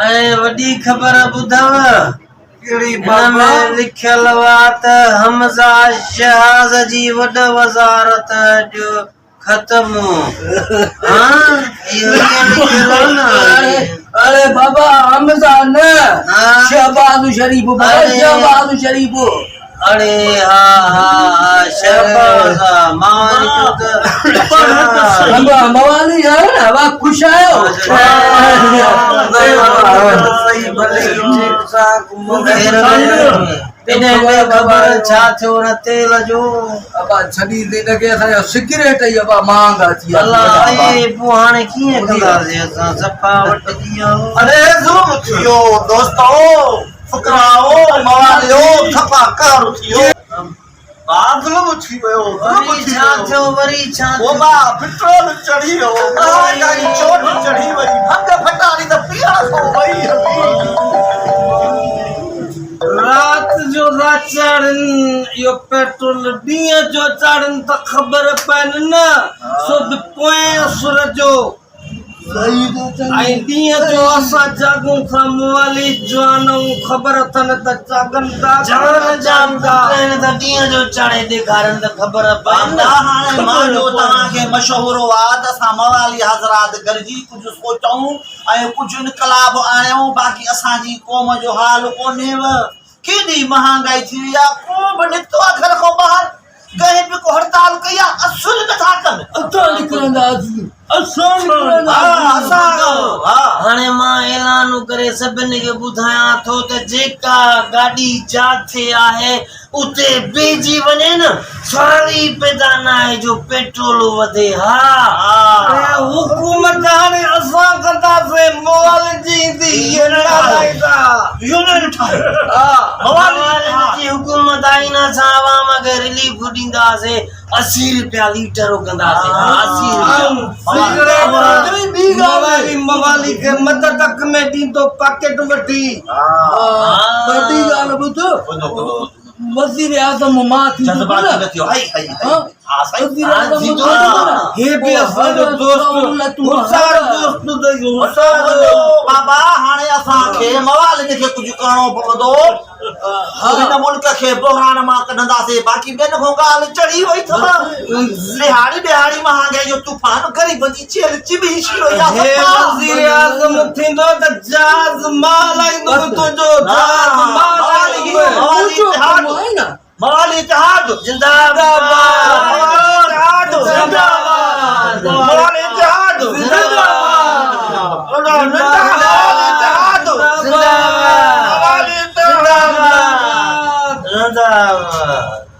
۽ وڏي خبر ٻڌو. ڪهڙي هن بابا؟ ۾ لکيل هئا ته حمزه شهاز جي وڏ وزارت جو ختم. ها اهو ائين لکيل هو نه. اڙي بابا حمزه نه شهباز شريف بابا شهباز شريف. اڙي ها ها ها شهباز ها مان وري چيو ته بابا موالي آهيو نه وا خوش آهيو. خبر ڇا ٿيو ان تيل جو. ابا ڇڏي the ان کي اسان جا سگريٽ ئي ابا مهانگا ٿي ويا. الا اي پوء هاڻي ڪيئن ڪنداسين اسان صفا وٽجي ويا. اڙي ظلم ٿي ويو دوستو. فقراء مواليو ٿپا قهر ٿي ويو. با ظلم ٿي ويو ظلم وري ٿي ڇا ويو. ٿيو وري ڇا او ٿيو. با پٽرول چڙهي ويو مهانگائي چوٽ چڙهي وئي ڀنگ ڀٽاري ته پيئڻ کان وئي هلي. رات جو ٿا چاڙهن اهو پيٽرول ڏينهن جو چاڙهن ته خبر پين نه سو به پوئين اسر جو. ۽ ڏينهن جو اسان جاڳون ٿا موالي جوانئون خبر اٿن ته جاڳن ٿا جان جان ٿا ته ڏينهن جو چاڙهي ڏيکارن ته خبر پئي نه. هاڻي مان جو توهان کي مشورو آ ته اسان موالي حضرات گڏجي ڪجهه سوچون ۽ ڪجهه انقلاب آڻيون باقي اسان جي قوم جو حال ڪونهي و ڪيڏي مهانگائي ٿي وئي آ ڪو به نڪتو آ گهر کان ٻاهر ڪنهن به ڪو هڙتال ڪئي آ اصل نٿا ڪن. اسان نڪرنداسين اسان نڪرنداسين. هاڻي مان اعلان ڪري سڀني کي ٻڌايان ٿو ته جيڪا گاڏي جاٿي آهي اتي بيهجي وڃي نه سوال ئي پيدا ناهي جو پيٽرول وڌي ها. حڪومت هاڻي اسان ڪنداسين موالين جي ايندي هيء ڳالهائيندا. يونين ٺاهي موالين جي حڪومت آئي نه اسان عوام کي رليف ڏينداسين 80 رپيا ليٽر ڪنداسين 80 رپيا. موالي موالي کي مدد اک ۾ ڏيندو پاڪيٽ وٺي. وڏي ڳالهه ٻڌ وزير اعظم مان ٿيندس نه وزير اعظم هي به اسان جو دوست هوشيار دوست اٿئي هوشيار. بابا هاڻي اسان کي موالين کي ڪجهه ڪرڻو پوندو هن ملڪ کي بحران مان ڪڍنداسين باقي ٻين کان ڳالهه چڙهي وئي اٿو ڏهاڙي ڏهاڙي مهانگائي جو طوفان غريبن جي چيلهه چٻي ڇي وئي آهي هي وزير اعظم ٿيندو ته جهاز مان هلائيندو تنهنجو جهاز مان هلائيندو. موالي اتحاد موالي اتحاد زنده باد موالي اتحاد زنده باد موالي اتحاد زنده باد موالي اتحاد زنده باد موالي اتحاد زنده باد.